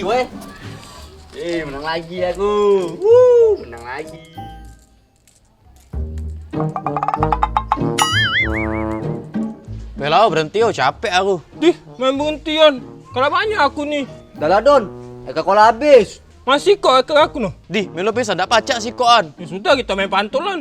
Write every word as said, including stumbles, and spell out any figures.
Weh. Eh, menang lagi aku. Wuh, menang lagi. Bela, berhenti yo, capek aku. Dih, main berhentian. Kalah banyak aku ni. Dah lah, Don. Coca-Cola habis. Masih kok ke aku noh. Dih, melo pisan dak pacak sikokan. Ya sudah, kita main pantulan.